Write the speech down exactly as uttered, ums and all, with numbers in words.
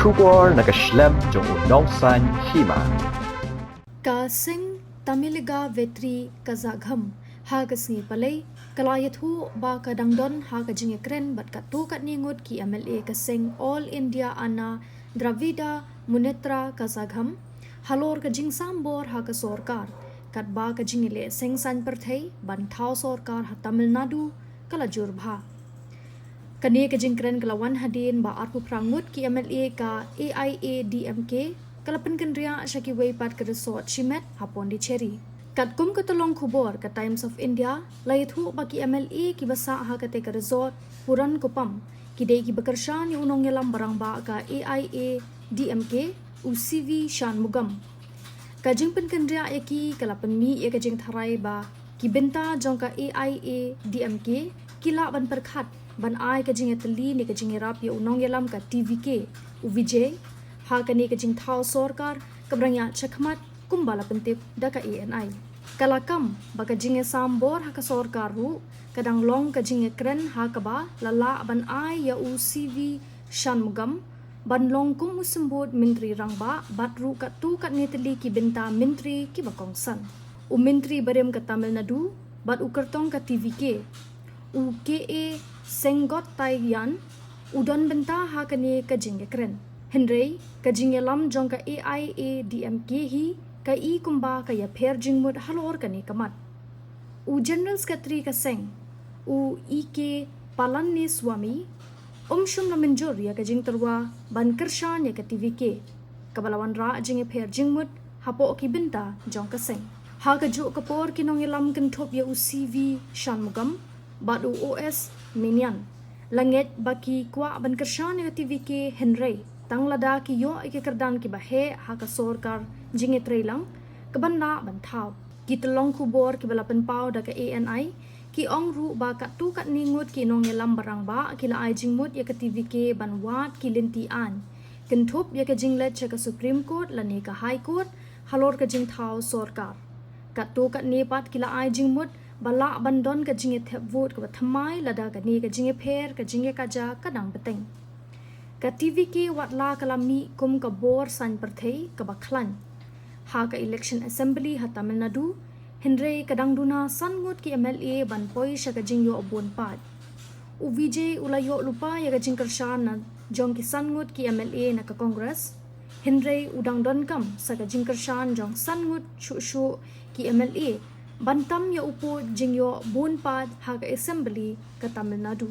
Khubor na ka shlem jong u nongsan hima. Ka seng Tamilga Vetri Kazhagam ha ka sngi Palei ka la ïathuh ba ka dang don ha ka jingïakren bad katto katne ngut ki M L A ka seng All India Anna Dravida Munnetra Kazhagam halor ka jingsam bor ha ka sorkar katba ka jingïaleh seng saiñ pyrthei ban thaw sorkar ha Tamil Nadu ka la jur bha. Kane ka jingkren ka la wan hadien ba arphew phra ngut ki M L A ka A I A D M K ka la pynkynriah sha kiwei pat ka resort shimet ha Pondicherry. Katkum ka tyllong khubor ka Times of India la ïathuh ba ki M L A kiba sah ha kata ka resort Puran Kuppam ki dei kiba kyrshan ïa u nongïalam ba rangbah ka A I A D M K u C V Shanmugam. Ka jingpynkynriah ïa ki ka la pynmih ïa ka jingtharai ba ki bynta jong ka A I A D M K ki lah ban pyrkhat ban ai ka jingïatylli ne ka jingïarap ïa u nongïalam ka T V K u Vijay ha kane ka jingthaw sorkar kaba dang ïaid shakhmat kumba la pyntip da ka A N I. Ka la kam ba ka jingïasam bor ha ka sorkar ruh ka dang long ka jingïakren ha kaba la lah ban ai ïa u C V Shanmugam ban long kum u symbud myntri rangbah bad ruh katto katne tylli ki bynta myntri kiba kongsan. U myntri barim ka Tamil Nadu bad u kyrtong ka T V K u K A Segottaiah u don bynta ha kane ka jingïakren. Hynrei ka jingïalam jong ka A I A D M K hi ka i kumba ka ïapher jingmut halor kane ka mat. U General Secretary ka seng u E K Palaniswami um shym la mynjur ïa ka jingtyrwa ban kyrshan ïa ka T V K kaba la wanrah jingïapher jingmut hapoh ki bynta jong ka seng. Ha kajuh ka por ki nongïalam kynthup ïa u C V Shanmugam bad u O S Menon la ngeit ba ki kwah ban kyrshan ïa ka T V K hynrei tang lada ki ïoh ïa ki kyrdan kiba heh ha ka sorkar jingïatreilang kaban lah ban thaw. Ki tyllong khubor kiba la pynpaw da ka A N I ki ong ruh ba katto katne ngut ki nongïalam ba rangbah ki la ai jingmut ïa ka T V K ban wad ki lynti aiñ kynthup ïa ka jingleit sha ka Supreme Court lane ka High Court halor ka jingthaw sorkar. Katto katne pat ki la ai jingmut ba lah ban don ka jingïathep vote kaba thymmai lada kane ka jingïapher ka jingïakajia ka dang bteng. Ka T V K watla ka la mih kum ka bor saiñ pyrthei kaba khlaiñ ha ka election assembly ha Tamil Nadu, hynrei ka dang duna san ngut ki M L A ban poi sha ka jingïoh bun paid. U Vijay u la ïoh lypa ïa ka jingkyrshan na jong ki san ngut ki M L A na ka Congress, hynrei u dang donkam sa ka jingkyrshan jong san ngut shuh shuh ki M L A ban tam ïa u pud jingïoh bun paid ha ka assembly ka Tamil Nadu.